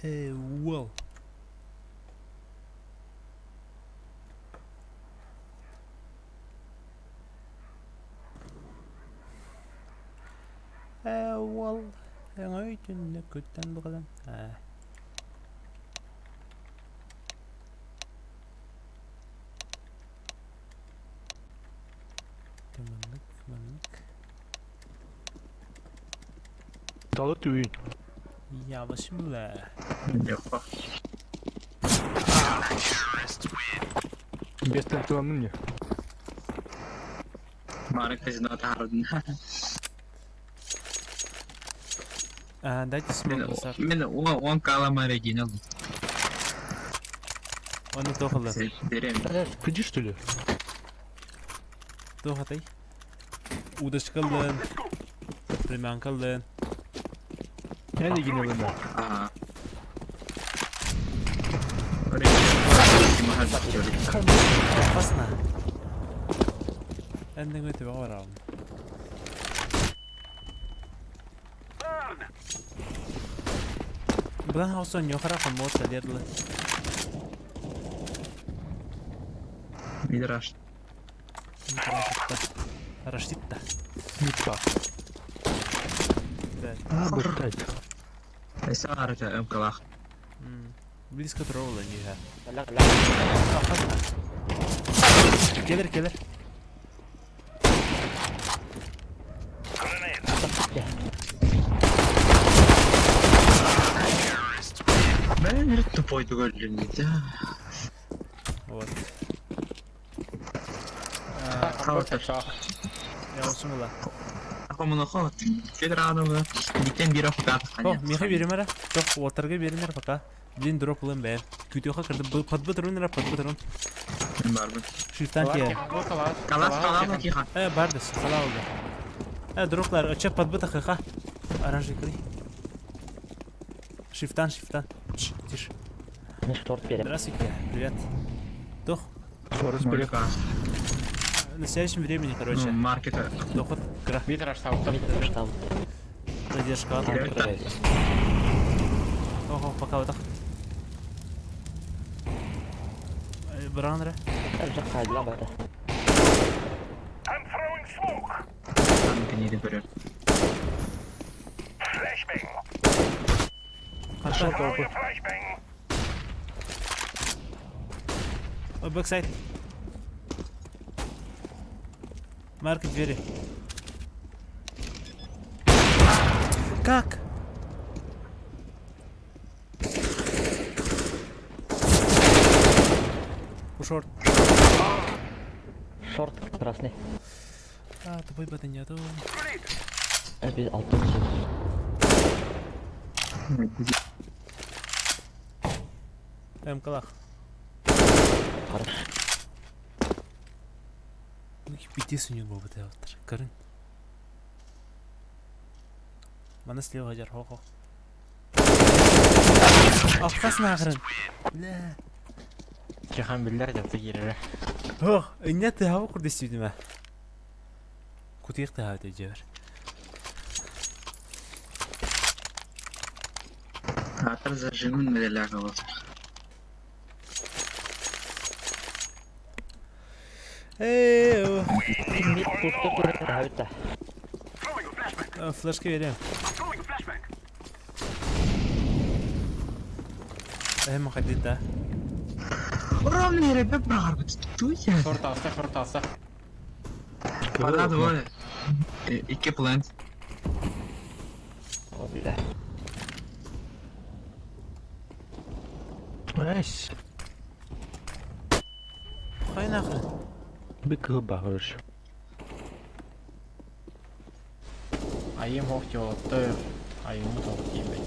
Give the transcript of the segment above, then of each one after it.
Ээ, уол. Ээ, уол, өҥөй түннүккүттэн быгылан. Ээ. Маннык, маннык. Далы түүн. Я бисмилlah. Без тылланным не. Мары казино таһардын. А, дайте смок назад. Мен он каламари генел. Он тохала. Берем. Күдү что ли? Тохатай. Удочкалын. Приманкалын. Я не генел да. Ага. Опасно. Эндең өтіп барамын. Бұдан хаусон йохара хамот салерлы. Мидраш. Раштитта. Митпа. Да. А, блядь. Саарыта өмкалах. Близко тролла не Келер, келер. Мен тупой түгөллүн да. Вот. Я усунула. Акомунохо федерадовы дикен бира фукат. О, меха беремера. Жоқ, отырға беріңдер пока. Блин, дроп ылым бә. Күтеха кірді. Подбы тұрыңдар, подбы тұрың. Мен барбын. Шифтан тия. Калас калама киха. Э, барды, сала oldu. Э, дроплар, оча подбы тахыха. Оранжевый крый. Шифтан, шифтан. Тш, тише. Здравствуйте, привет. Тух, на следующем времени, короче. Маркета. Доход, кра, задержка. Ого, пока вот так. Бранра. Книги берет. Хорошо. Ой, backsite. Марк двери. Как? У short. Short красный. А, тупой бата нету. Biz altı М-калах. Хорош. Ну, пиздец у него был вот Корын. Мана слева хажар, хо-хо. Ахтас нахрен. Бля. Кихан биллер жапты киирэрэ. Ох, инне тыһабы курдус сүүдүмэ. Кутуйах тыһабы төдьүөр. Атар зажимын медаляга вот. Эй, Mid пусту флешка берем. Эм хадит да. Ровно ребят брарбыт. Туя. Шорт алса, шорт алса. Пора двое. Икки плент. О, бля. Найс. Хай нахрен. Бик гыба, короче. Айым хох тиолотты. Айым хох тиебет.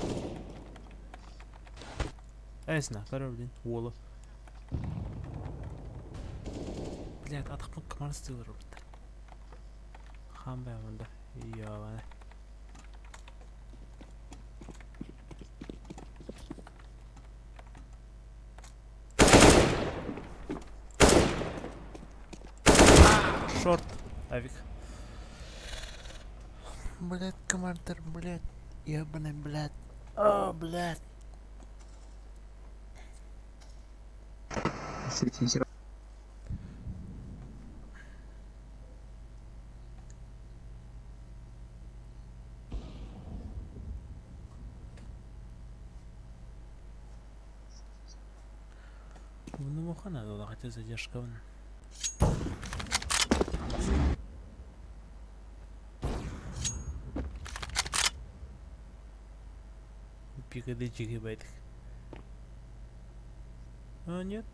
Эсна, короче, блин, уола. Блядь, атахпын кымар стилер бит. Хан бә монда. Ёбана. Шорт. Авик. Блядь, командир, блядь. Ёбаный, блядь. О, блядь. Сити Ну, надо, хотя задержка. Пикады гигабайт. А, нет.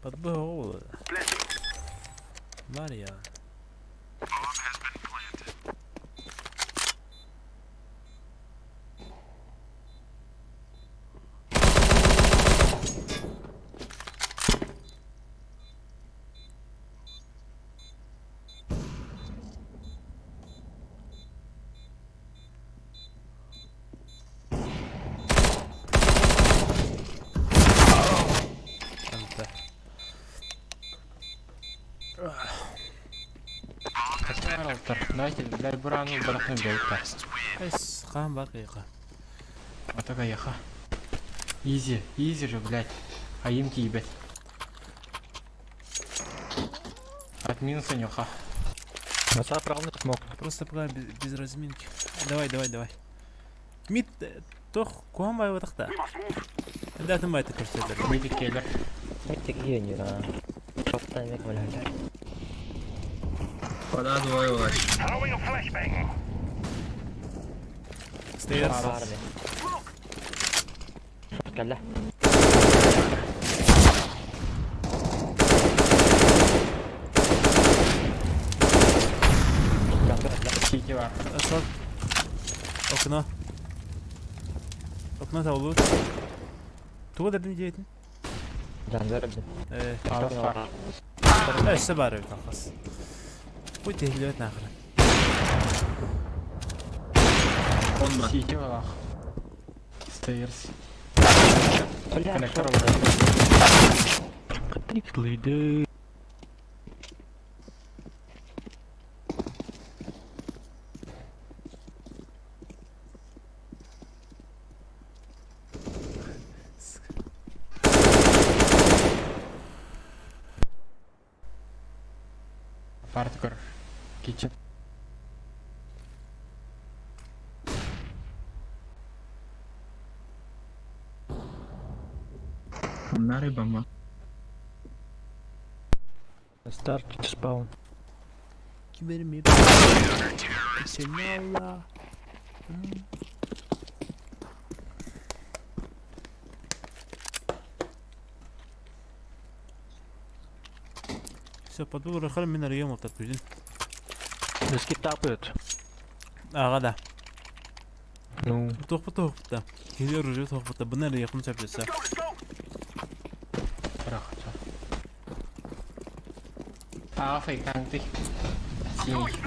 Подбыл. Марья. Давайте, блядь, бурану барахны белка. Эс, хаан бар кайха. А так аяха. Изи, изи же, блядь. А им ебать. От минуса нюха. Назад правильно смог. Просто пока без, без разминки. Давай, давай, давай. Мид, тох, куан бай ватахта. Да, ты май ты көрсөтөр. Мидик келер. Мид киһи а. Шоттан эмек мөлөлөр. Вода двое ваш. Stairs. Баар эми. Шот кэллэ. Сити бар. Шорт. Окно. Окно табылбыт. Туга дердин диэтин? Жангар эбит. Алас бар. Өссө бар эбит алхас. Путь tehлебет нахрен. Он ба. Сити балах. Стейрс. Бля, Коннектор шот. Кытрик Парткор. Кичен. Онна рыба Старт спаун. Кимерми. Сенала. Все, подбыл рахал мен арыйым отат күзін. Доски тапают. Ага, да. Ну, Тоқпы тоқпы Келер уже тоқпы Бұны арыйым сөптесі. Рахат. А, фейканты. Синий.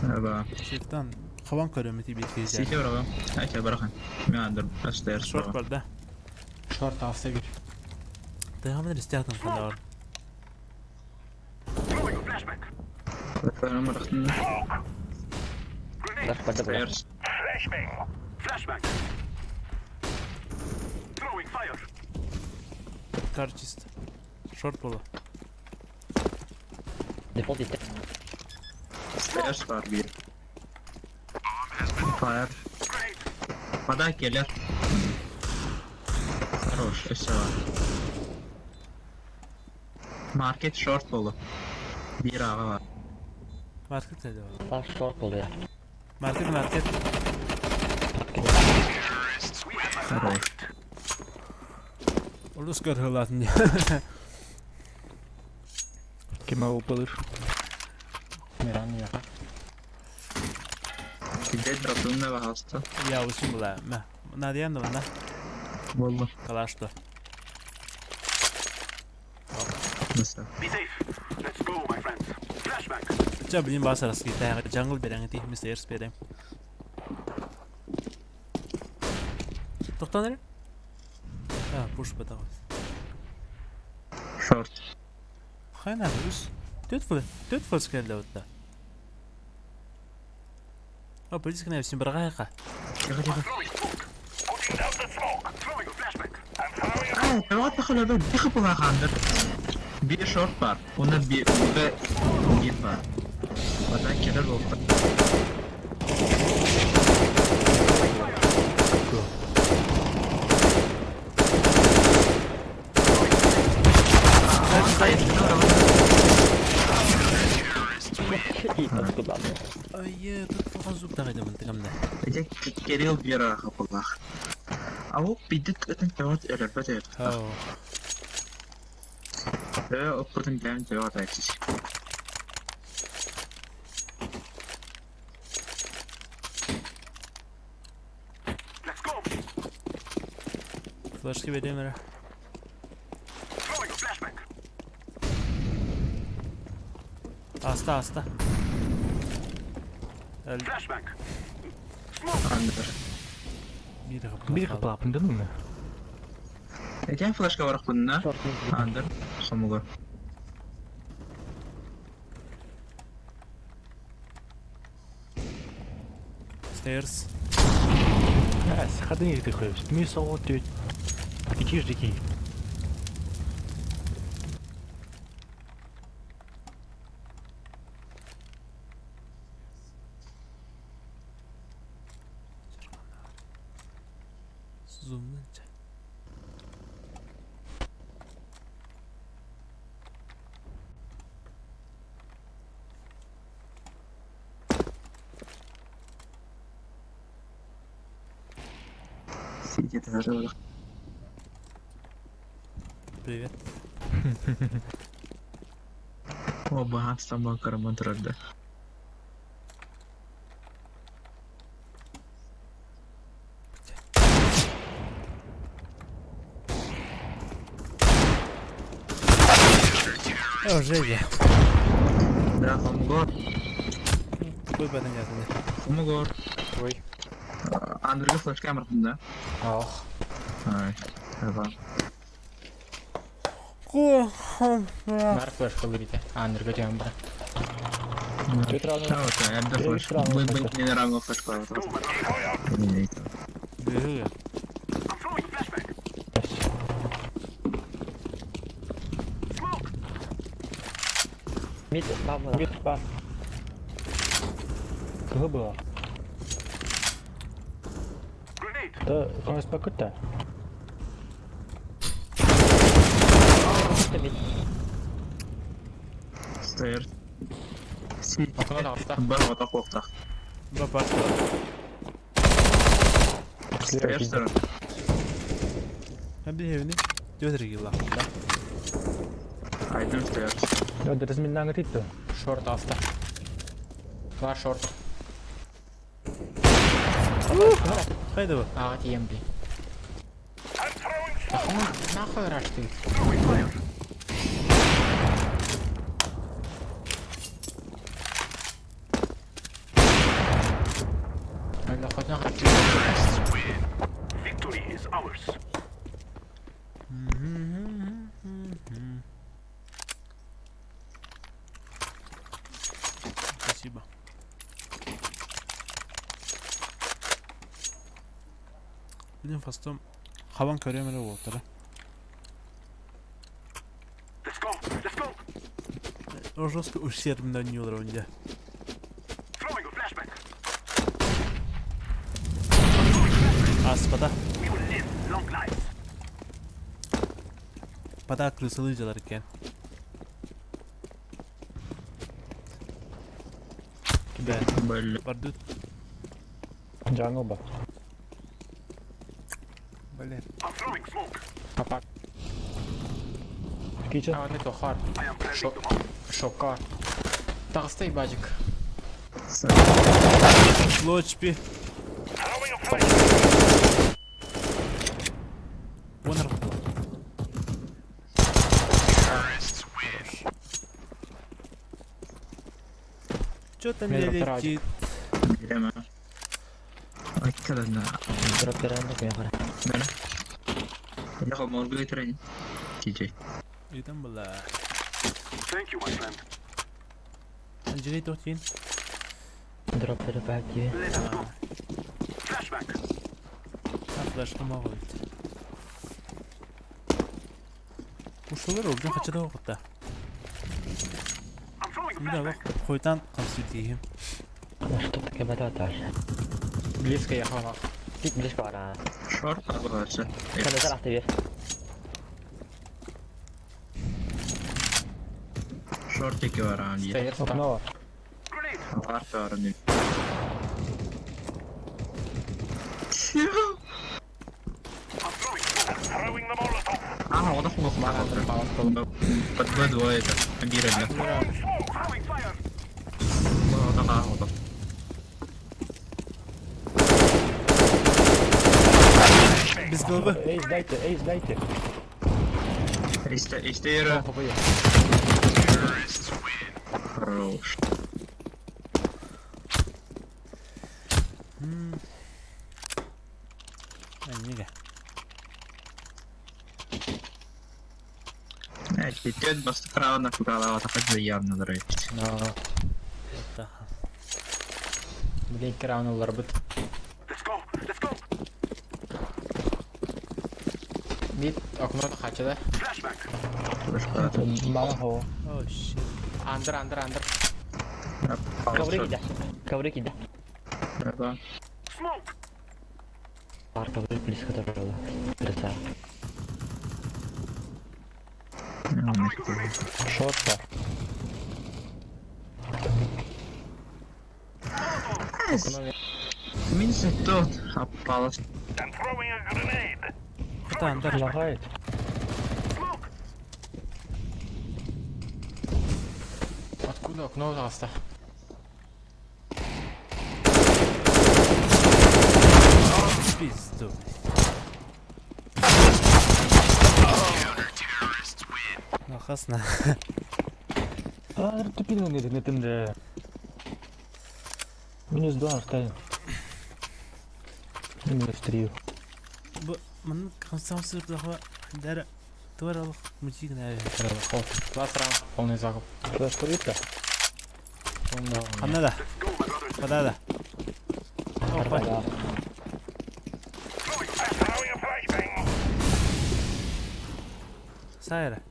Рыба. Шейтан. Хабан көрөмі бит кезер. Сити браво. Айта барахан. Мен андыр. Астайр. Шорт бар да. Шорт алса бир. Тайғамын рестяқтың қанда бар. Флеш барды бля. Стейрс. Кар чисто. Шорт было. Дефолт итте. Стейрс бар бир. Фаер. Вода келер. Хорош, все. Маркет шорт болу. Бир аға бар. Маркет қайда бар? Флаш шорт болду я. Маркет, маркет. Хорош. Улус көрілатын. кем алып Миран яха. Тебе дропнул на пожалуйста. Я усым была. Мә. Надиян да мына. Болду. Калашты. Nasıl? Ча блин басарас ки тайга джангл берең ти мистер берем. Тоқтан әлі? А, пуш батагы. Шорт. Хайна үс. Төт фол. Төт фол скелде отта. О, полиция кнопка бырҕаайха. Тихо, тихо. А, это вот тихо была Хандер. Биир шорт бар. Уна би Б мид бар. Вода кирер болта. Ай, тут тухан зуб тағайды мынтыгамда. Эти Кирилл Вера хапалах. А вот пидит это вот РПТ. Ау. Опытын бән тәват айтсыз. Флешки берем эрэ. Аста, аста. Өл Андыр. биир Биир хапалаапын да ну. Этен флешка бар кунна. Андыр. Сомуга. Stairs. Сахатын ирдэх байв. Ми соогоод дүйд. Ичиж дикий. Zoom'dan çay. Сидит даже. Привет. О, богатство карман турарда. О, Женя. Да, хомгор. Какой батын ятыны? Хомгор. Ой. Андырга флешка амыркында. Ох. Ай. Давай. Бар флешка вырите. А, Андерга тем бар. Да, вот, я да флешка. Мы бы не равно флешка. Бүйүгө. Мид бабла. Мид бар. Кого было? Да, он спокойно. Мид. Стейр. Сидит. Окно таҕыста. Бар вот окоптах. Бапар. Стейр, стейр. Хабби хевни. Дётер гилла. Айдем стейр. Да, разминанг риту. Шорт аста. Бар шорт. Кайда бу? Аҕа тиийэн били. Нахуй, нахуй раш ты. Өлө хотон хаччы. Спасибо. Блин, фастом хабан көрөм эле болуп тур. Жестко ущербно не уровня. Аспата. Пата крысылы жалар экен. Да, Бля. бардут. Джангл ба. Блин. Папа. Кича. А, не то хар. Шока. Таҕыста ебачик. Лочпи. Вон Чё там Мне не дроптер летит? Билеме. Ай, кадана. Дроп берем да куя кара. Бена. Я хоморгу тренинг. Тижей. И там была. Анжелей тохтин. Дроп дии. Флешка могут. Ушулар ордун хачыда оқытта. Мында лох хойтан қамсу дейім. Что такое бататаш? Близко ехала. Чуть близко бара. Шорт бар. Каназар ахтыбе. Шорт 2 бар а, 1. Стоит там. Окно. Бар бар 1. А, он охуел Под Б2 это, бира для. Вот, вот. Без головы. Эй, сдайте, эй, сдайте. Истера. Хорош. Неге? Тет басты на куда вот так явно нравится. Да. Блин, крауну ларбыт. Мид окно хача, да? Мало. О, щит. Андер, андер, андер. Ковры кида. Ковры кида. Да. Бар ковры близко тоже. Краса. Шорт бар. Минус тот, опалась. Это андер. Лагает. Откуда окно ағаста? Пизду. Нахасна. А, тупил не не Минус 2 оставим. Минус 3. Мын хамсамсырдығы дәрі туралық музик нәбі. Ласт раунд, полный закуп. Флешку видно? Қанда да? Қада да? Опа. Да. Сайра.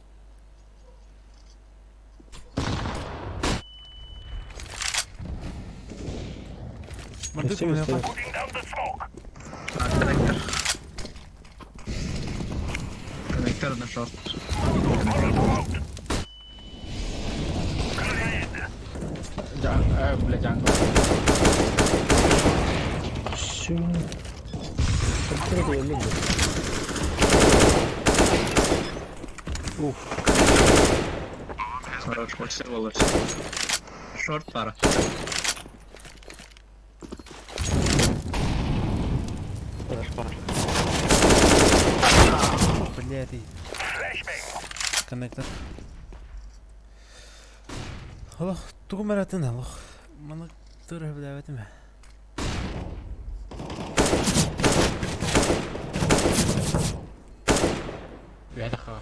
Мырды Красивый көмек стоит. А, коннектор. Коннектор на шорт. Джан, бля, джангл. Шүн. Открытый линию. Уф. Хорош, вообще волос. Шорт пара. Блядь. Коннектор. Аллах, тугу маратын аллах. Маны тура билебетим. Уятаха.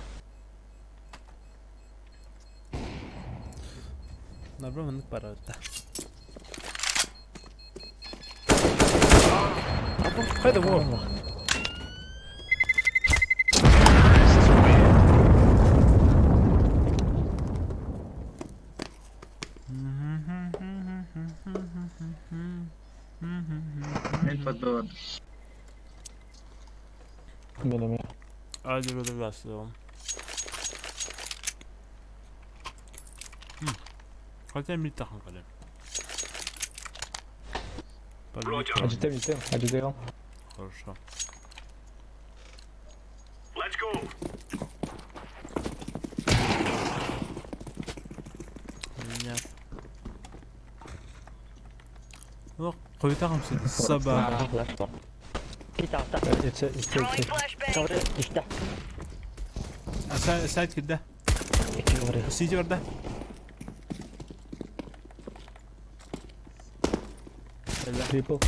Набра мынык бара өттө. Кайда бу? Мен под Б. Мен Hadi böyle başlayalım. Хотя bir takım kalem. Ажитем, житем, ажитем. Хорошо. Меня. Лох, қойтағым сені саба. It's it's it's. Ковры иште. Сайт кирде. Ковры. Сиди барда. Triple.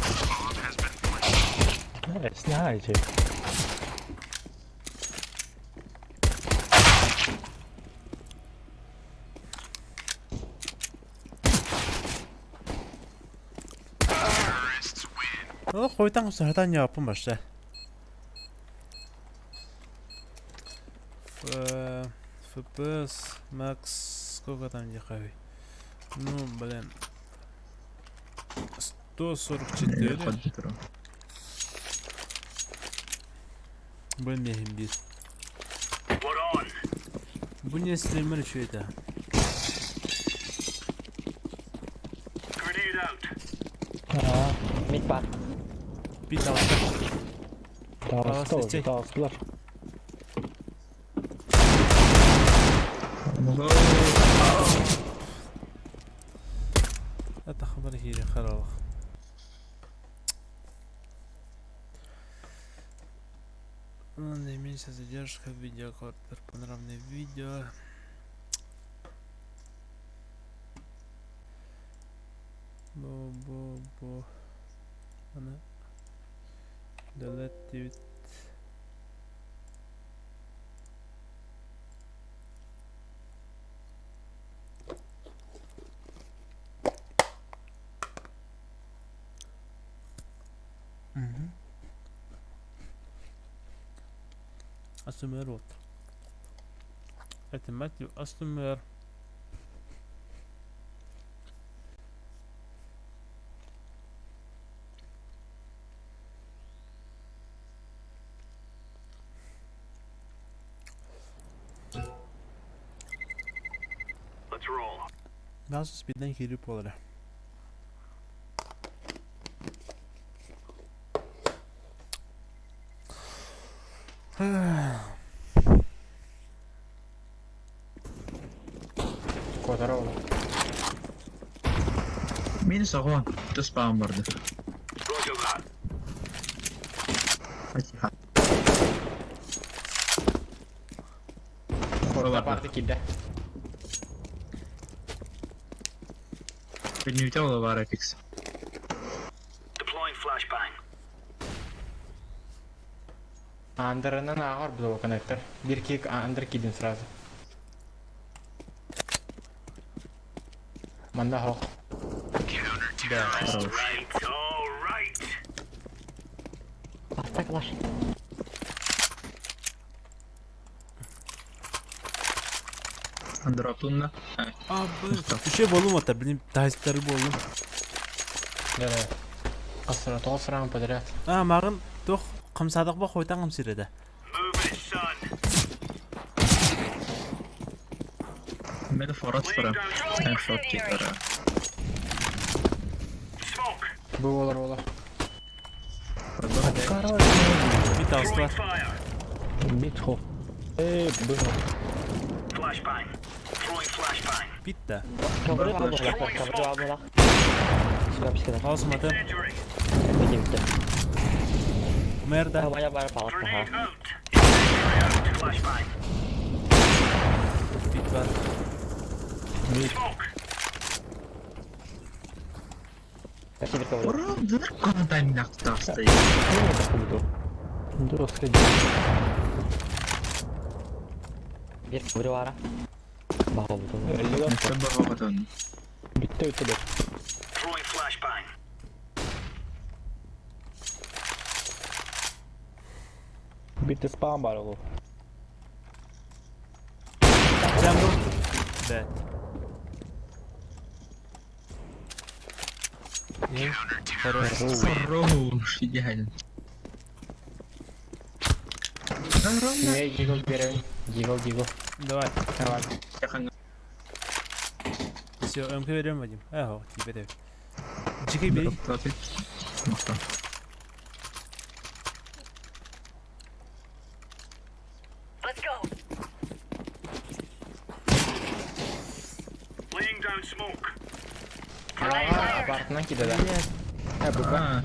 Nice, nice. Олох хойутаан саһатаан ньааппын барса. FPS Max сколько там диэхэ Ну, блин. 144. Бу эмиэһин биир. Бу не стример үчүгэй Мид бар. Бит алта. Таҕыста Таҕыста. таҕыстылар. Это хабар хири харалах. Наименьшая задержка видеокартер панорамное видео. Бу бу бу аны дэлэттибит. Мгм. АСМР вот. Это Матью АСМР. Нас спиднен кирип буолара. Куотара ол. Мин соҕон туспаан барды. Хати. Хорда барды киирдэ. Билнүүтэ ол баар фикс. Андерынан ааҕар буолуо коннектор. Биир кик андер киирдин сразу. Манна хоқ. Да. Хорош. Баста калаш. Андроптунна. А, Үчүгэй буоллум оттар, блин, таһыстары буоллум. Да, да. Қасыра, тоғыз раунд подряд. А, мағын туох хамсаадах ба хойтан хамсыр этэ. Мен форат фора. Мен шот китара. Бу болар болар. Бит таҕыстылар. Бит хо. Э, бу. Бит да. Кабыры бар булак, кабыры бар булак. Сюда пискеде. Хаус маты. Бите бите. Умер да. Бая бара палат ха. Бит бар. Мид. Өссө бир кабыры. Ура, дыр контайн нақтасты. Дұрыс кеди. Бир кабыры бара. Баа болду. Эллига. Себе Битте өтө бер. Битте спам бар ол. Jungle. Бэт. Хорош. Хорош, идеально. Не, дигл беремин. Дигл, дигл. Давай. Давай. Все, МК берем, Вадим. Ого, тебе Джики бери. Let's go. А, апартынан киде да. Э, бу ба.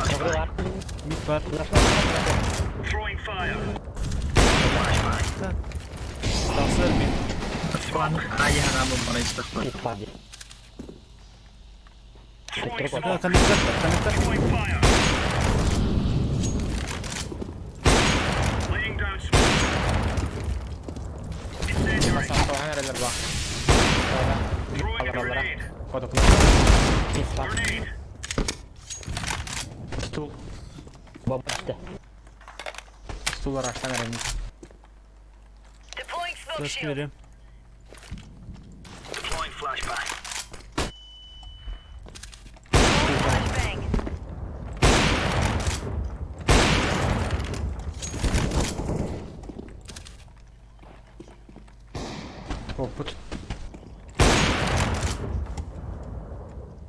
Кабыры бар. Мид бар. Тахсар мид. Бит бар ди. Да, коннектор, коннектор. Басан эрелер ба. Алар алар. Фото Бит бар. Бомба түстэ. Стулар астан эрэммит. Флешка берем. Опыт.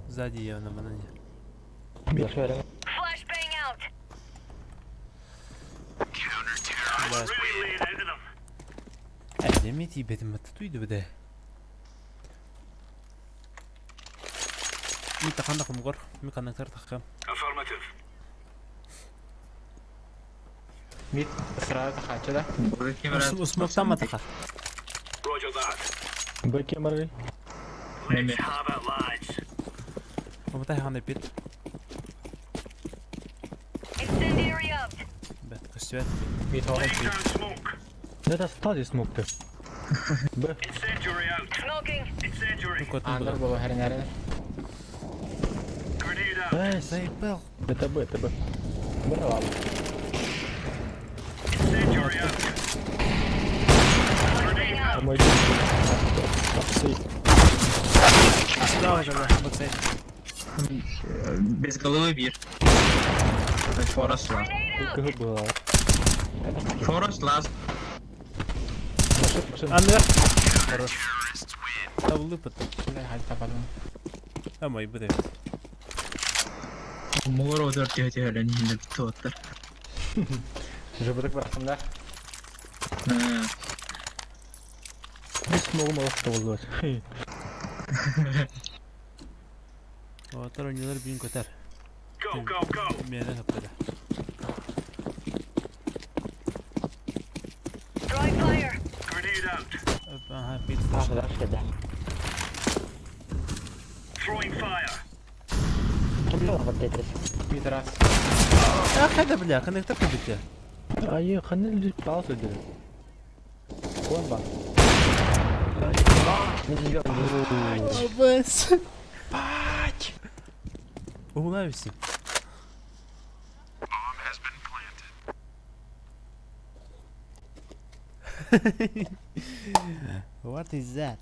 Сзади явно мана не. Флешка берем. Эдеми тиийбэтим туйду бде. Ми таханда хумгор, ми канактар тахка. Мид сразу тахачы да. Усмоктан матаха. Б кемеры. Эми. Оматай хана пит. Бет көстүбэт. Мид оҕон мид. Это стадий смог ты. Б. Котун Андер боло хәренәрен. Эй, Заебал. Это Б, это Б. Б, ладно. Помоги. Апсей. Справа тогда, баксайд. Без головы бир. Forest last. КГ было. Forest last. Машина, машина. Андер. Хорош. Табылды пыт. Бля, хadi тападым. А мой буде. Мугор одор тихо тихо лен туоттар. Жыбытык барахтым да. Не смогу мало что вызвать. Отар ойнолор бин көтөр. Go, go, go. Мені тапты. Ага, пит. А, флешка, да. Ким вот Тетрис? Мид раз. А, хайда бля, коннектор кабите. А я ханыл паузу делаю. Кон ба. Мид ждем. Бэс. Пать. Угнавися. What is that?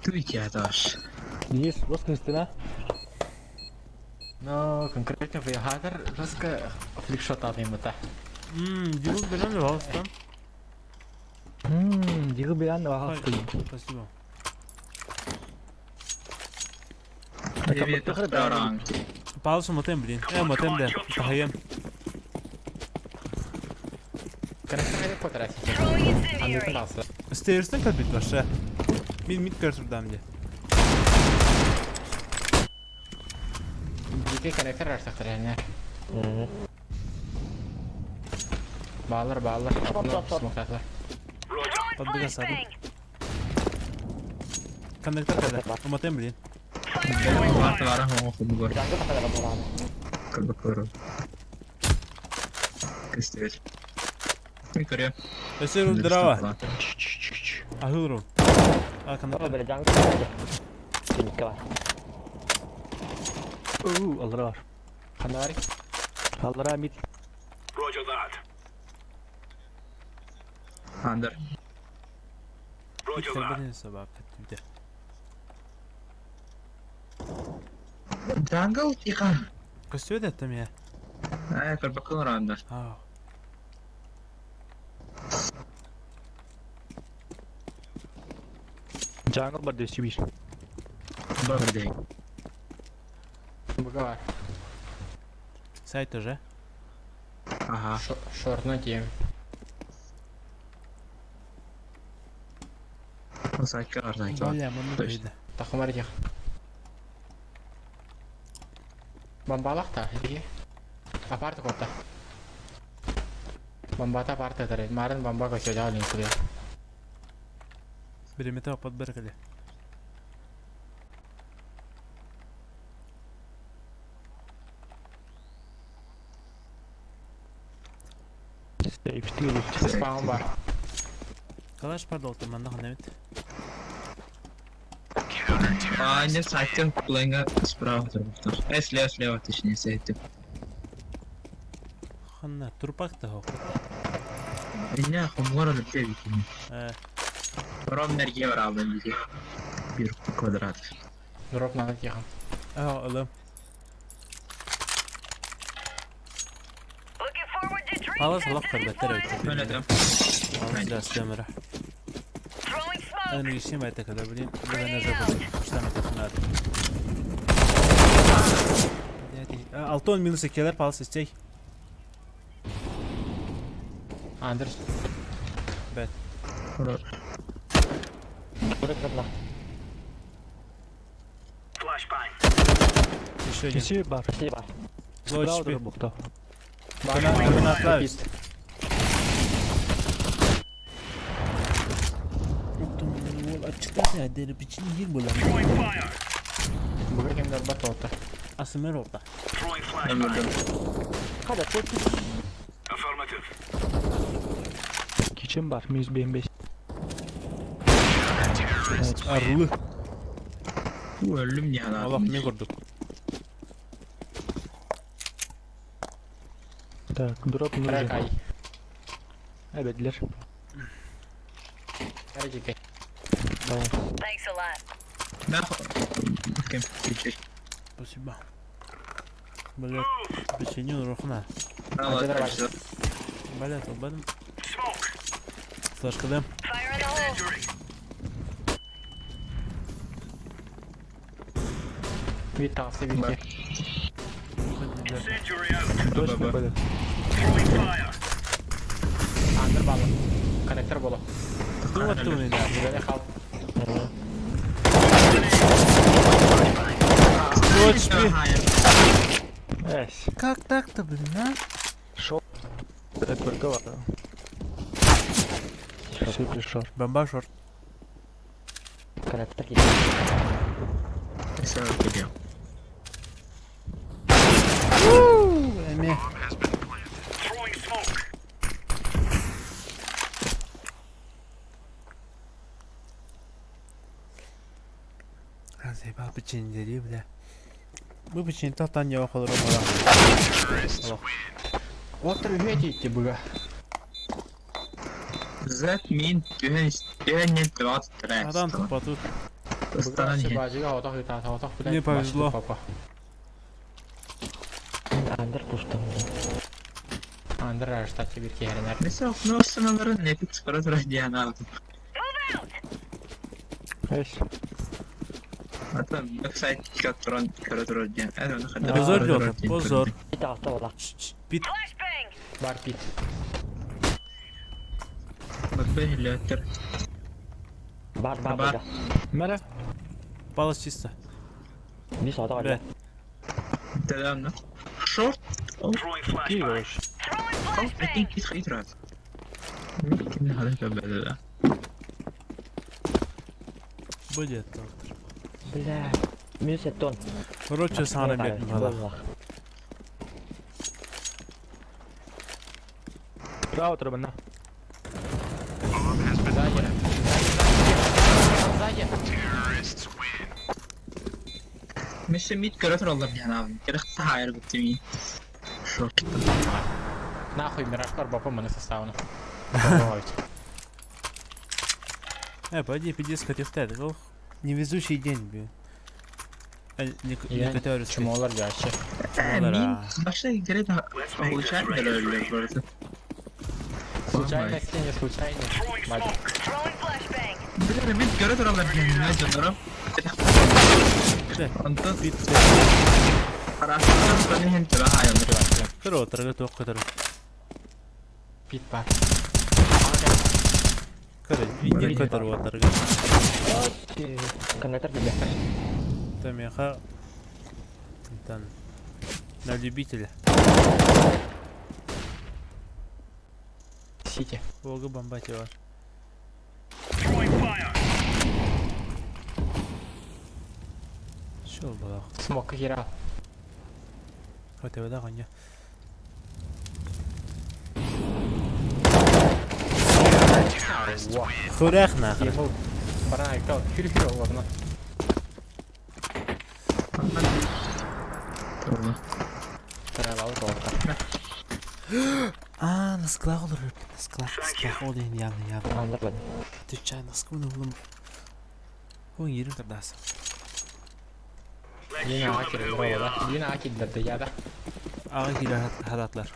Туйте аташ. Есть русская стена. Но конкретно выхадер жестко фликшот атаймыта. Ммм, Дигл берем, пожалуйста. Ммм, Дигл Билан вахал. Спасибо. Паузу мотем, блин. Мотем, да. Тахаем. Коннектор хайда потратить. Андер ласы. Стерстен кабит ваше. Мин мид кажется, мне. Дикий коннектор артықтыр әне. Балыр, балыр. Смоктатлар. Подбега саду. Коннектор когда? Мотем, блин. Варта хумгор. Jungle тахада булган. Кабакору. Кыстыбет. Микоре. Өсөр здраво. Ахылру. А, коннектор. О, бля, jungle. Түнкә бар. Уу, алра бар. Қандай Алра мид. Андер. Собака. Jungle тиха. Көстүбэт это меня. Ай, карбакон ранда. Ау. Jungle бар дөсү бир. Бабдей. Бұға бар. Сайт уже. Ага. Шортны тием. Сайка арзайка. Бля, маны Точно. кайда. Тахымар тех. Бомбалақ та, иге. Апарты котта. Бомбата апарты тарет. Марын бомба көсө жаалын кулия. Беремете подберкали. Сейфти лучше. Спаун бар. Калаш пардолты манна ханамит. А, не сайтын планга справа турбуттар. Слева, слева, точнее, сайтын. Ханна турпак та хоқ. Меня хомгор өлүппэ бикини. Ром нерге барабын диye. Bir квадрат. Дроп надо тихо. Аа, ылым. Палас олох көрбөттөр эбит. Өлөтөм. Палас камера. انا مش ما يتكلم بلا نجرب مش تعمل Алтон минус келер палас истей. Андерс. Бет. Еще один. Киси бар. Спасибо. Лоч Справа пи. турбухта. Отправить. Бүгін кемдер бат отыр. Асымыр орта. Öldürdüm. Kada тут Kitchen бар. Минус 5. Орлы. Öldüm ya lan. Аллах не көрдік. Так, дроп Трек нужен. ай. Эбедлер. Трек Давай. Thanks a lot. Ben Bakayım. Geçir. Спасибо. Блять, печеню рухна. Allah давай. karşı. Блять, албадым. Флешка дам. Fire in the hole. Вид тағысы битке. Точно Б, Б. были. Андер балы. Коннектор болу. Ну вот ты, да. Жүгәне хал. Лоч пи. Эс. Как так-то, блин, а? Шел. Это только Все пришел. Бомба шорт. коннектор есть. Mesela geliyor. Эме. А, заебал печенье, бля. Бу печенье тан я охол ромала. Отыр үйе дейді бұға. Z min dühen dühen net dvat tres. Адам тупа тут. Istanan Бұға ye. бажыға отақ ұйтат, отақ бұдан. Мне повезло. Папа. Андер пуштым. Андер ажта bir kehrener. Mesela okuma sınavları net skora tura diyen aldım. Эс. Hatta website katron kara tura diyen. Evet onu kadar. Позор Лёха, позор. Бит алта ола. Пит. Бар пит. Bak be hillötür. Бар бар Бар. бар. Мэра. Палас чисто. Бис алта Бля. ола. Tamam Short. Киеваш. I think it's iturat. Mümkün harika böyle. Будет доктор. Бля. Минус тон. Короче, сары бет бала. Справа турбана. Сзади. Сзади. Mesela mid kara tura alır yani abi. Gerek hayır bitti mi? Short. Нахуй, Мираж бапа мене составно. Бывають. Пойди, пиздец, хотел Ох, невезучий день, блин. Не, Я не который Чумолар ящик. Min başta gerek olacak da öyle bu arada. Случайно, не случайно. Мать. Throwing flashbang. Bir mid kara tura alır yani ne canlarım. Да. Ondan Пит. Araştırma sonra hem tura hayır. Кыро, трага тоқ кытыр. Пит бар. Кыры, не кытыр отрага. Коннектор тебе. Там яха. Там. На любителя. Сити. Бога бомбать его. Шел была. Смок хера. Вот его да, коня. Хурях нахрен. Ебал. Баран айтал. Хюр-хюр ладно. Буолла. Тыралабыт уолаттар. А, наскылаах олорор эбит. Наскылаах, наскылаах ол иһин явно, явно. Андыр бад. Отвечаю, наскылын ыллым. Ой, ерин тардаас. Диин аҕа кирдэр оҕола. Диин аҕа кирдэрдэ яда. Аҕа киирэр хадатлар.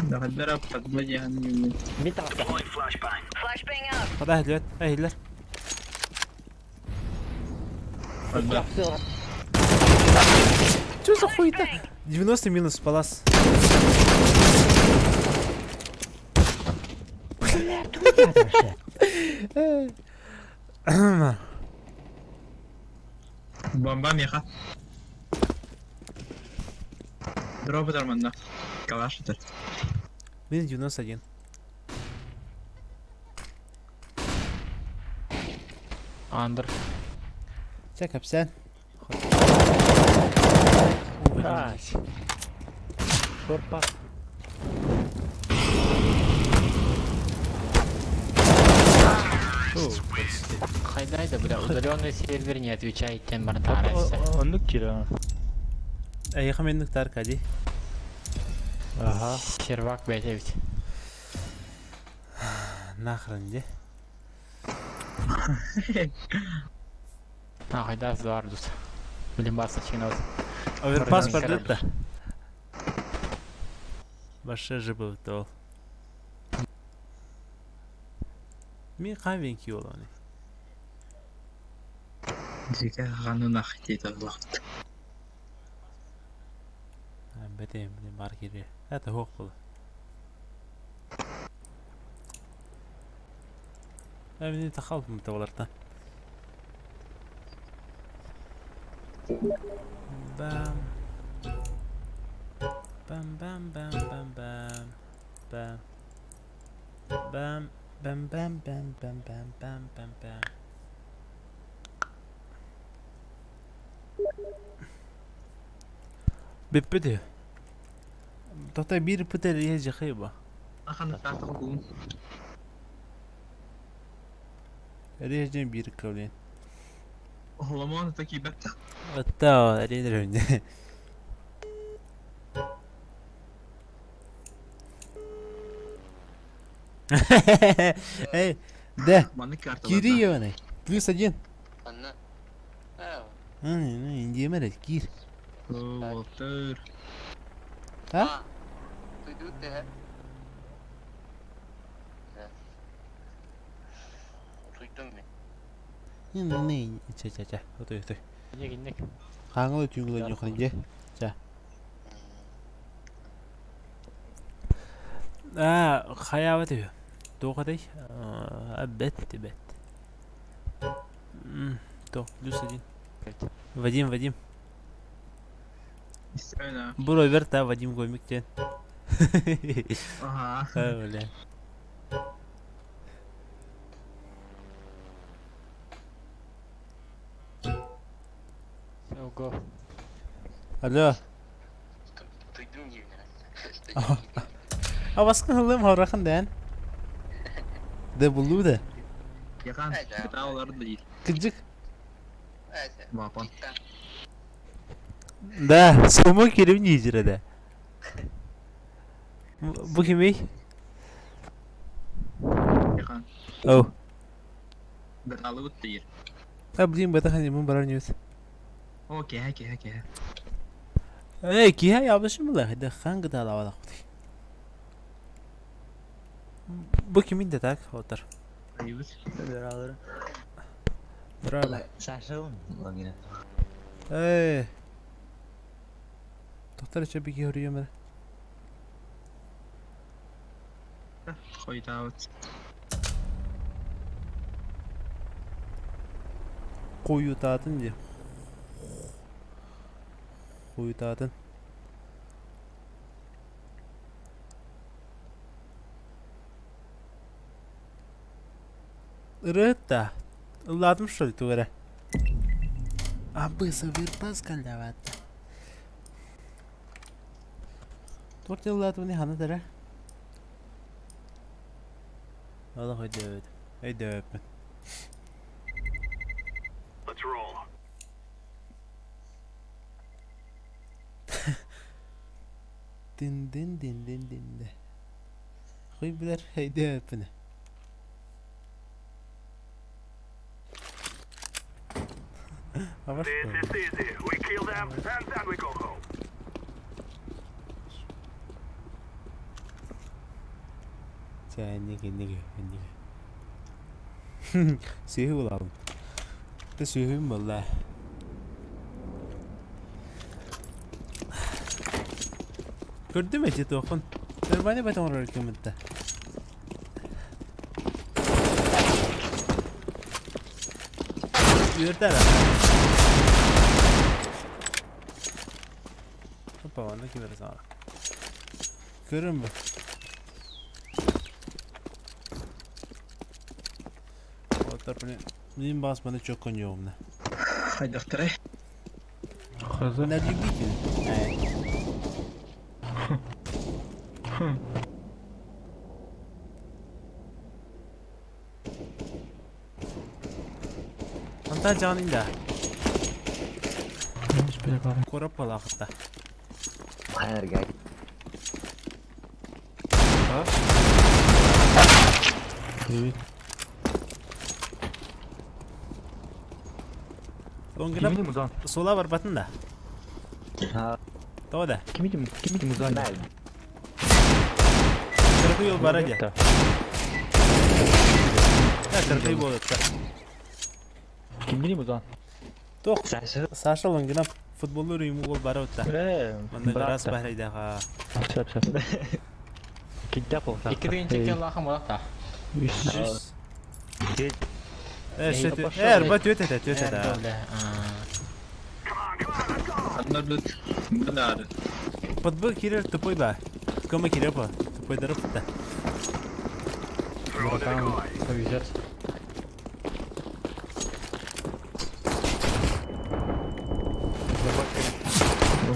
Дахаддара подба диэхин үүммүт. Мид таҕыста. Flashbang out. Хада иһиллибэт, иһиллэр. Подба. Чё за хуйта? 90 минус палас. Бомба меха. Дроп манна. Калаш это. Минус 91. Андыр. Чэ, кэпсээн. Nice. Шорпа. Хайдай да, бля, удаленный сервер не отвечает тем бартарайся. Оннук киирэ. Эйиэхэ меннук тарка дии. Аха. Сервак, блядь, ведь. Нахрен дии. А, хайда зардус. Блин, бас начинал. Оверпас Бардан бардыт да. Баша жыбы ол. Мин хаан венки олони. Дика ханунах диэтэ олохт. Бэтем, блин, бар кире. Это хох было. Мин тахалпым табалартан. Бам. Бам бам бам бам бам. Бам. Бам бам бам бам бам бам бам бам бам. Бүппүт. Тота биир пытер иһэ Ахан таатах буун. Режим биир кавлен. Охломон таки бет. Оттоо, рейдер Эй, да, Маннык карта. кири ебаный. Плюс один. Индиемер, кир. Уолтер. А? Не, не, не, ча, ча, ча. Отой, отой. Инник, инник. Хааңылы түйгілі нюхын де. Ча. А, хаябы түйі. Тоқадай. Бет, бет. То, плюс один. Вадим, Вадим. Истройна. Буро верта, Вадим Гомик тен. Ага. А, бля. Все, го. Алло. А басқын хылым хаврахан дән. Да булу да. Яхан. Таалар да дейді. Кыджык. Вапан. Да, сумо керим нижере да. Бу кимей? Яхан. Оу. Гаталы дейді. А блин, бата хани мун барар ньюс. О, кеһэ, кеһэ, кеһэ. Эй, киһэ ябышым була, да хан гыда лавада кути. Бу кимин де так, отыр. Айыбыт. Браво. Саша Логина. Эй. Доктор чөбі көрüyorum. Хойтаабыт. Коютатын де. Коютатын. Ырытта. Ылладым что ли тугара? Абы савир паскаляватта. Торт ыллатым не хана дара. Алла өйдөбөт. Өйдөбөппүн. Дин-дин-дин-дин-дин. Хуй билэр өйдөөппүнэ. Чэ, инник, инник, инник. Сүөһү булабын. Тэ сүөһүм буолла. Көрдүм эти туохпун. Нормально бат оҥорор кэммитте. Үөрдэр. Опа, онно ким эрэ саҥара. Көрүм бу. Оттор мин баас маны чөккөн йоҕумна. Хайдахтарай? Хз. На любитель. Антан жаҕын да. Корап балаахытта. Хайаргай. Привет. Лонгинап Кимини музан? суола барбатын да. Тоҕо да? Кимини кимини музан? Кыракый ол бара дьэ. Да, кыракый буолутта. Кимини музан? Туох Саша Лонгинап футболлуур уйуму уол бара утта. Манна раз баһрайдаха. Сөп сөп. Киддэ болса. Икки тыһыынча килолаах буолар Үс. Э, шет. Э, арба түөт этэ, түөт этэ. Анна тут бынары. Подбы кирер тупой ба. Көмө кирер по. Тупойдары пытта. Братан, повезет.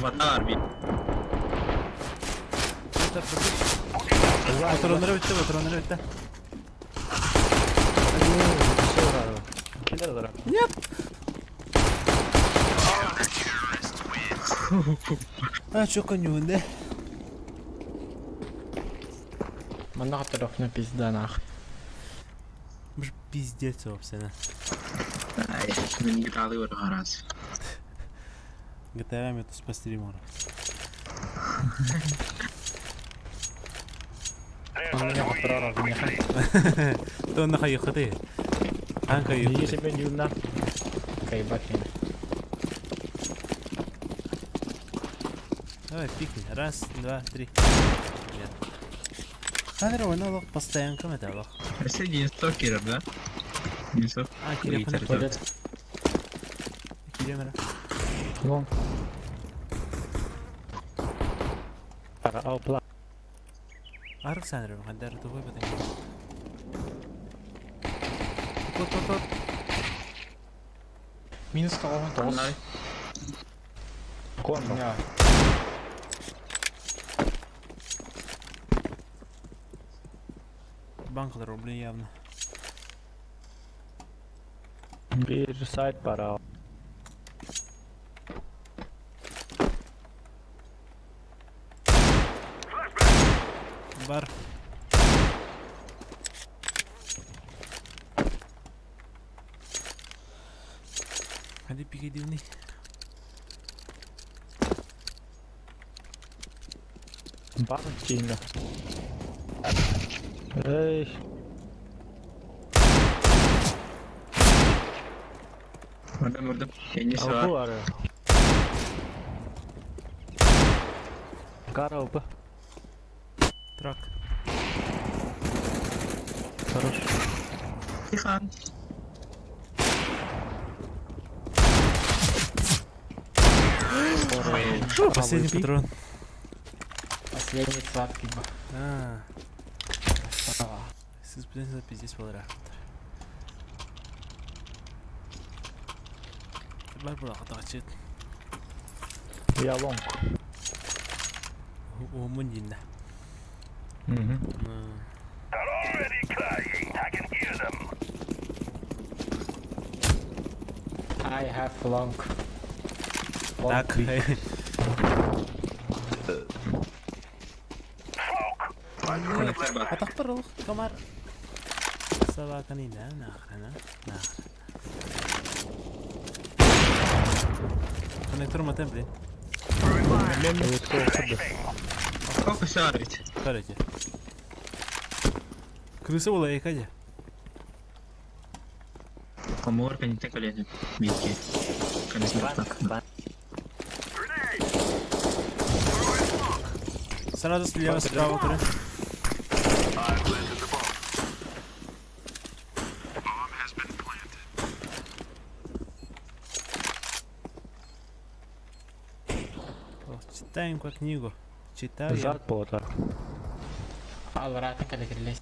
Вода бит. Патроннары бүтті, патроннары бүтті. Нет! А, чё конюнде? Манна на пизда нах. Мж пиздец собственно. Ай, мен гиталы бар харас. GTA мен туспа стрим ора. Тонна хайыхты. Хан хайыхты. Мен юна. Кайбат меня. Давай, пикни. Раз, два, три. Нет. Ханер ойна лох постоянка это лох. Сен 100 кирер, да? 100. А, киреп хана. Туалет. Киремера. Вон. Ара аупла. Арык саныр хандар тупой батан. Тот тот тот. Минус 99. Кон. Банкалар рублей явно. Bir сайт бар. Бар. Hadi пиги дивни. Бар тиинде. Эй. Vurdum vurdum. Kendisi Алпу var. бар. Кара опа. Трак. Хорош. Тихан. Фу, последний патрон. Последний сладкий ба. А, Красава. сіз білесіз пиздец болар. Бар була катачыт. Я лонг. Омун динна. Угу. I have long. Long Так. beak. Коннектор бар. Атахпар олох комар. Собаканы да, нахрена, нахрена. Коннектор матем, блин. Сколько сярить? Короче. Крыса была и кадя. Комор коннектор колени. Вики. Коннектор. Сразу слева, справа, три. Читаем как книгу. Читаю. Зад болота. Алларатын кэлэ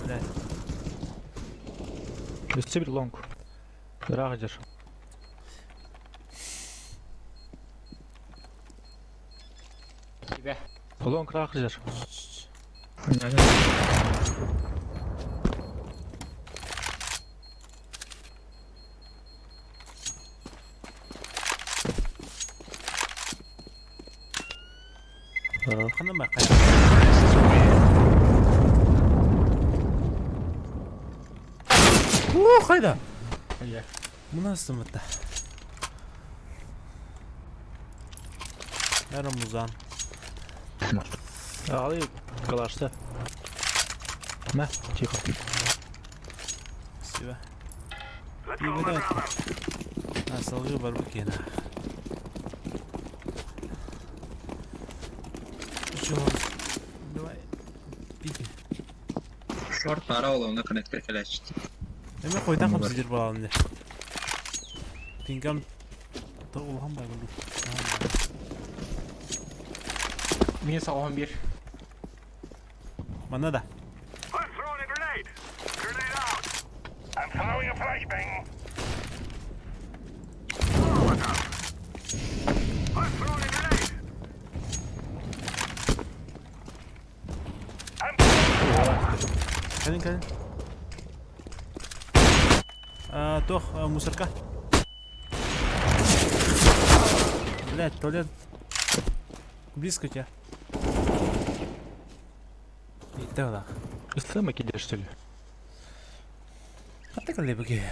Блядь. Өссө bir long. Ыраах дьэр. Тебя. Long ыраах дьэр. Ханна бар О, хайда! Иә. Мына сымытта. Бәрі музан. Алы калашта. На, тихо. Спасибо. И вот А, салгы бар бу Чё? Давай. Пики. Шорт пара ол оны коннектор кэлээччи. Эме койдан кам сидир балалын де. Пингам то улхан бай булду. Минус 11. Мана да. Кэлин кэлин. А, тох, мусорка. Блять, туалет. Близко тебя. И тогда. Ислама кидешь, что ли? А ты коли беги.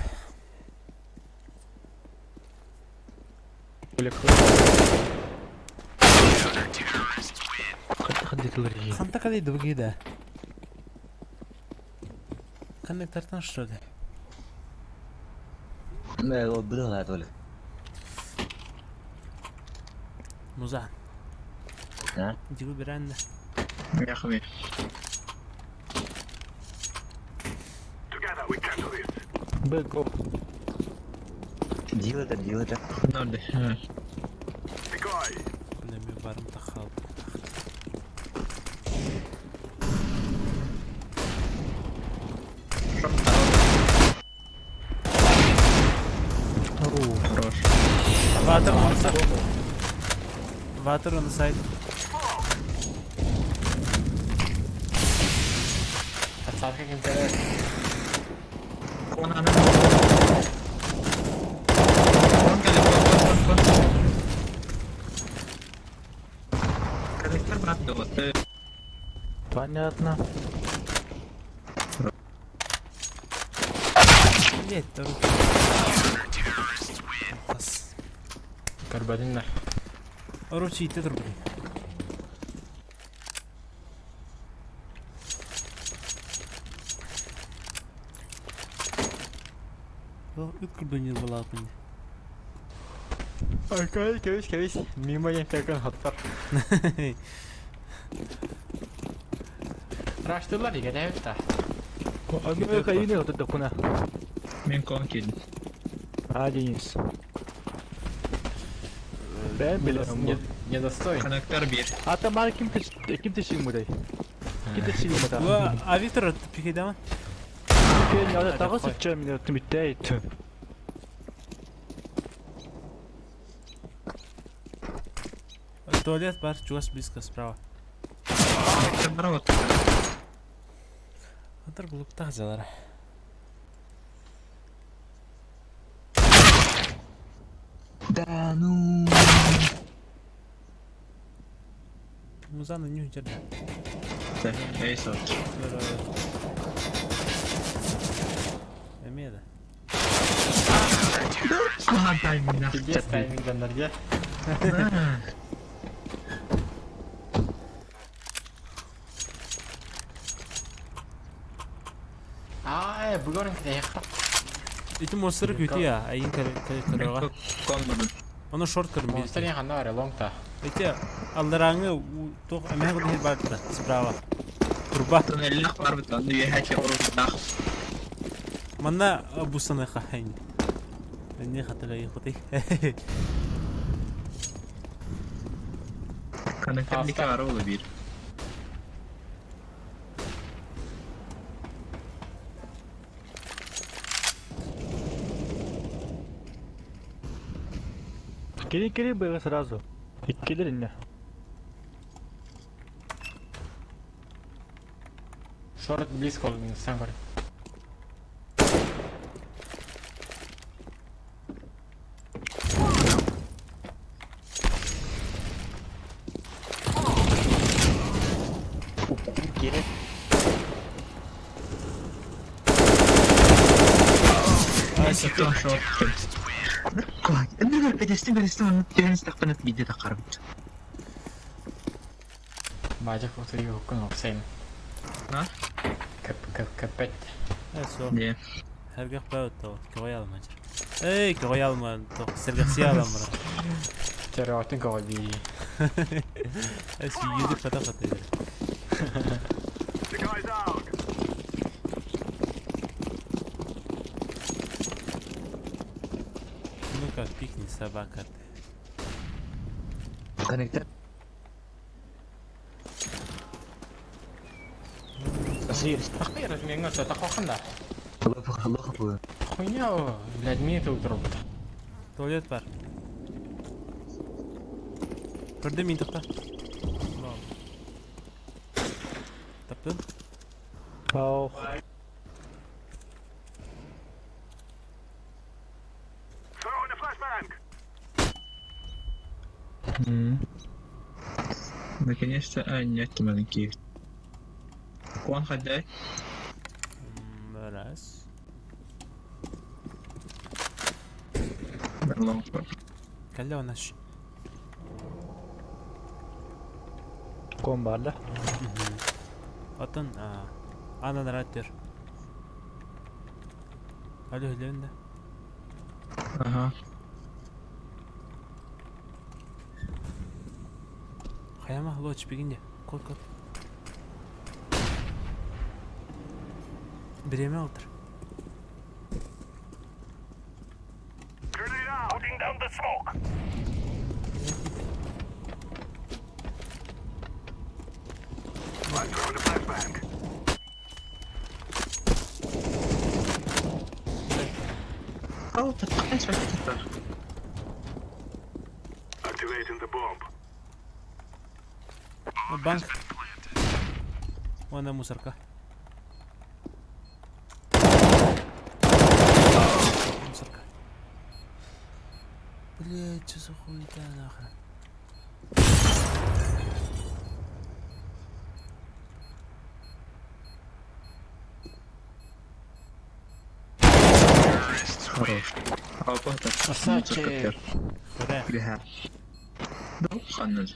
Ханта коли беги да. Коннектортан что ли? Было туалет. Музан. А? Иди выбирай. Яхами. Б, го. Дил это, дил это. Норды. Бля, мен барым тахал. Шорт пара. Хорош. Ватер on side. Water on the side. Подсадка кем кэлэр. Кон аны. Кон кэлэ, кон, кон, кон, кон. Коннектор брат да Понятно. Блять, руки. Бас. Карбадиннар. Короче, ите тур, блин. Ыт курдунер была мне. Ай, кэбис, кэбис. Мимо я тәкін хаттар. Раштылар диге дәвит та. А хайны вот это куна. Мен кон кидим. А, Денис. Бен билем. Недостоин. Коннектор бир. А там мар ким ты ким ты сигмудай? Ким ты сигмуда? Ва, а Виктор пикейдама? Кен я тагы сыча мен тимиттейт. Туалет бар, чугас близко справа. Коннектор бар вот. Атыр глуптах залар. Да ну. Музан нью жерде. Эй сор. Эмиэ да. Куһаҕан тайминг. Пиздец таймингданнар дьэ. Аа, бүгөрүн кэтэһиэххэ. Ити монстры күтүө, айын көрөҕө. Коннорун. Ону шорт көрүм Монстр биир. ханна бар лонгта. Ити алларааҥы туох эмэһэ курдук бар да справа. Турба. Туннеллээх барбыт онно үөһэ оруктаах. Манна бусаныха хайын. Энни хатыгай хутый. Коннектор баар буолла биир. Кири кири было сразу. Иккилер инне. Шорт близко сам бар. Кири. Шорт. Энергер педестин педестин оны түһэн истэхпинэ биирдэ таххарбыт. Баажак утуйу хуккун оксайм. А? Кэп кэп кэппет. Со. Не. Сэргэх баҕайы көҕүй алма дьэр. Эй, көҕүй алма, сэргэхсийэ аламмыра. Терроотын көҕө дии. Э, сүйгүдү хата хата. The guy's out. Ну-ка, пикни, собака ты. Коннектор. Тахыр меңе өтө тахоханда. Хуйня, блядь, мне это утробит. Туалет бар. Көрдө мин тоқта. Таптын? Ау. Throwing a flashbang. Наконец-то, а, нет, маленький. Куан хадай. Раз. Лонг. Кэллэ онаш. Кон бар да. Отон анан раттер. Алло, хүлээн да. Ага. Хайама лоч бигинде. Кот кот. Биреме алтыр. Grenade out. Putting down the smoke. I'm throwing a flashbang. Ау, так, Activating the bomb. Банк. Уонна мусорка. Мусорка. Блять, что за хуйта нахрен? Хорош. А вот Красавчик. Хура. Бля. Да, ханна.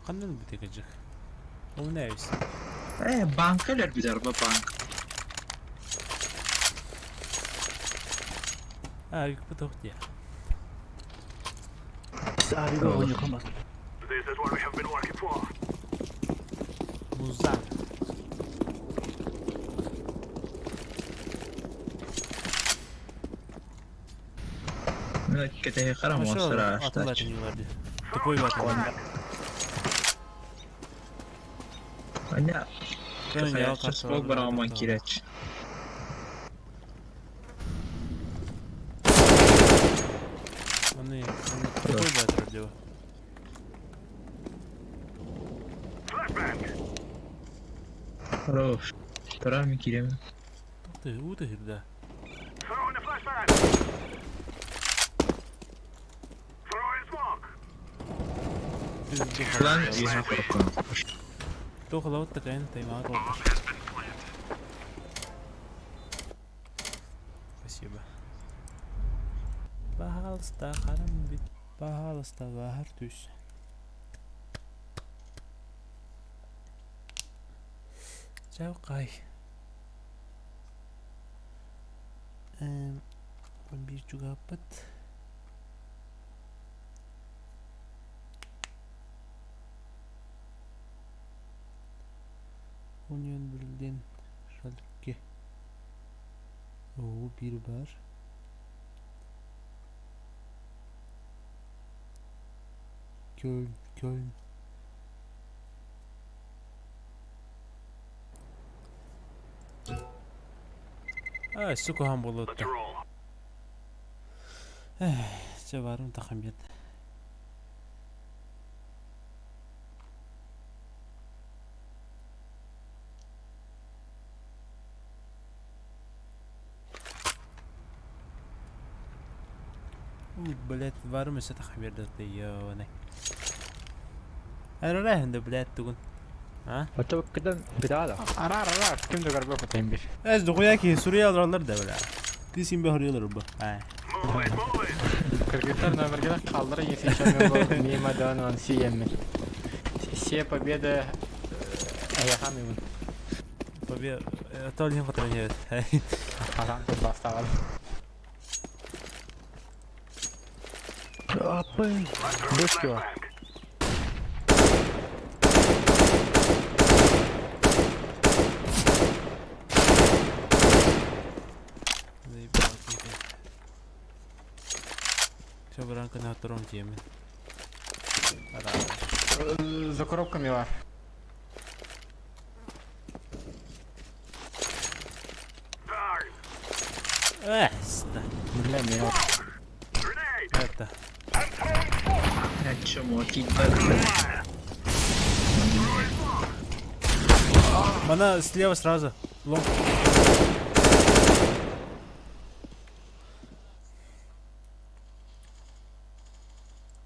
Ханнан бүтегежих. Умнаюсь. Э, банкалар бизар ба банк. А, юкпа тохтия. Сари го ньюкамас. This is what we have been working for. Музан. Мен кетеге карам осыра Атылар нелерди. Тупой бат. Аня. Смог бараман кирәч. Оны тупой батыр деп. Flashbang. Хорош. Турар кирем. Ты уты да. Throwing a flashbang. Throwing smoke. Lan үөһэ коробканы. Туох ылабыт такайын таймаҕа толордор. Спасибо. Пожалуйста, харам бит. Пожалуйста, баһар түс. Чаукай. Биир чугаһаппыт. Union Berlin Schalke. Оо, биир баар. Кёльн, Кёльн. Аа, сука буолуота. Чэ баарым тахам биэрдэ. Блядь, варым өссө тахам биэрдэ ёбаный. Арарааһын да блядь тугун. А? Оччо кытан битаала. Араар араар ким да көрбөт кутайын бир. Эс дохуя киһи суруйа олороллор да бля. Ты син бөхөрүөлөр бу. Аа. Кыргыттар номергена хааллара если еще мимо да он сиеммин. Все победы эйэхам имин. Победа. Толин хотраньет. Атан тут бастаган. Аппын. Бочки бар. Заебал киһи. Все баран кына туром тиэмин. За коробками бар. Эста. Бля, мен Это. Чмо киирбэт. Мана слева сразу. Long.